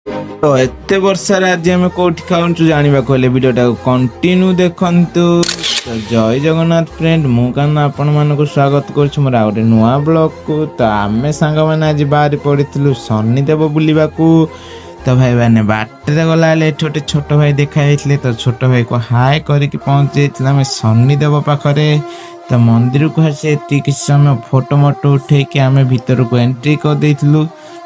ତ ଏତେ ବର୍ଷାରେ ଆଜି ଆମେ କୋଉଠି ଖାଉଛୁ ଜାଣିବାକୁ ହେଲେ ଭିଡ଼ିଓଟାକୁ କଣ୍ଟିନ୍ୟୁ ଦେଖନ୍ତୁ। ତ ଜୟ ଜଗନ୍ନାଥ ଫ୍ରେଣ୍ଡ, ମୁଁ କାହ୍ନୁ ଆପଣମାନଙ୍କୁ ସ୍ୱାଗତ କରୁଛି ମୋର ଆଉ ଗୋଟେ ନୂଆ ବ୍ଲଗକୁ। ତ ଆମେ ସାଙ୍ଗମାନେ ଆଜି ବାହାରି ପଡ଼ିଥିଲୁ ଶନିଦେବ ବୁଲିବାକୁ। ତ ଭାଇମାନେ, ବାଟରେ ଗଲାବେଳେ ଏଠି ଗୋଟେ ଛୋଟ ଭାଇ ଦେଖା ଯାଇଥିଲେ। ତ ଛୋଟ ଭାଇକୁ ହାଏ କରିକି ପହଞ୍ଚି ଯାଇଥିଲୁ ଆମେ ଶନିଦେବ ପାଖରେ। ତ ମନ୍ଦିରକୁ ଆସି ଏତିକି କିଛି ସମୟ ଫଟୋ ମଟୋ ଉଠେଇକି ଆମେ ଭିତରକୁ ଏଣ୍ଟ୍ରି କରିଦେଇଥିଲୁ।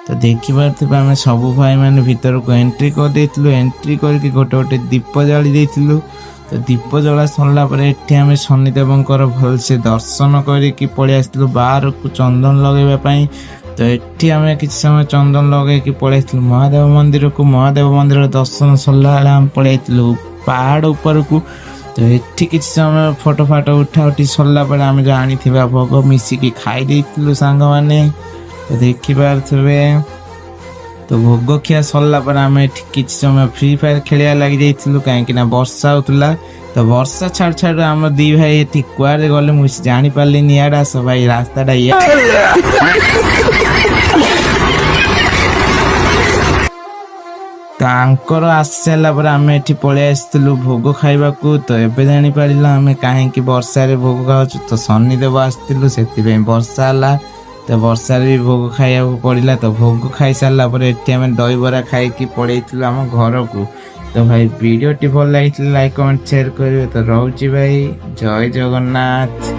ତ ଦେଖିପାରୁଥିବେ, ଆମେ ସବୁ ଭାଇମାନେ ଭିତରକୁ ଏଣ୍ଟ୍ରି କରିଦେଇଥିଲୁ। ଏଣ୍ଟ୍ରି କରିକି ଗୋଟେ ଗୋଟେ ଦୀପ ଜାଳି ଦେଇଥିଲୁ। ତ ଦୀପ ଜଳା ସରିଲା ପରେ ଏଠି ଆମେ ଶନିଦେବଙ୍କର ଭଲସେ ଦର୍ଶନ କରିକି ପଳେଇ ଆସିଥିଲୁ ବାହାରକୁ ଚନ୍ଦନ ଲଗେଇବା ପାଇଁ। ତ ଏଠି ଆମେ କିଛି ସମୟ ଚନ୍ଦନ ଲଗେଇକି ପଳେଇ ଆସିଥିଲୁ ମହାଦେବ ମନ୍ଦିରକୁ। ମହାଦେବ ମନ୍ଦିର ଦର୍ଶନ ସରିଲା ବେଳେ ଆମେ ପଳେଇ ଯାଇଥିଲୁ ପାହାଡ଼ ଉପରକୁ। ତ ଏଠି କିଛି ସମୟ ଫଟୋ ଫାଟୋ ଉଠା ଉଠି ସରିଲା ପରେ ଆମେ ଯେଉଁ ଆଣିଥିବା ଭୋଗ ମିଶିକି ଖାଇ ଦେଇଥିଲୁ ସାଙ୍ଗମାନେ। ତ ଦେଖିପାରୁଥିବେ, ତ ଭୋଗ ଖିଆ ସରିଲା ପରେ ଆମେ ଏଠି କିଛି ସମୟ ଫ୍ରି ଫାୟାର ଖେଳିବା ଲାଗି ଯାଇଥିଲୁ, କାହିଁକି ନା ବର୍ଷା ହଉଥିଲା। ତ ବର୍ଷା ଛାଡୁ ଛାଡୁ ଆମ ଦି ଭାଇ ଏଠି କୁଆଡ଼େ ଗଲେ ମୁଁ କିଛି ଜାଣିପାରିଲିନି। ଇଆଡ଼େ ଆସ ଭାଇ, ରାସ୍ତାଟା ଇଆ। ତାଙ୍କର ଆସି ସାରିଲା ପରେ ଆମେ ଏଠି ପଳେଇ ଆସିଥିଲୁ ଭୋଗ ଖାଇବାକୁ। ତ ଏବେ ଜାଣିପାରିଲୁ ଆମେ କାହିଁକି ବର୍ଷାରେ ଭୋଗ ଖାଉଛୁ। ତ ଶନିଦେବ ଆସିଥିଲୁ, ସେଥିପାଇଁ ବର୍ଷା ହେଲା। ତ ବର୍ଷାରେ ବି ଭୋଗ ଖାଇବାକୁ ପଡ଼ିଲା। ତ ଭୋଗ ଖାଇ ସାରିଲା ପରେ ଏଠି ଆମେ ଦହିବରା ଖାଇକି ପଳେଇଥିଲୁ ଆମ ଘରକୁ। ତ ଭାଇ, ଭିଡ଼ିଓଟି ଭଲ ଲାଗିଥିଲେ ଲାଇକ୍, କମେଣ୍ଟ, ସେୟାର କରିବେ। ତ ରହୁଛି ଭାଇ, ଜୟ ଜଗନ୍ନାଥ।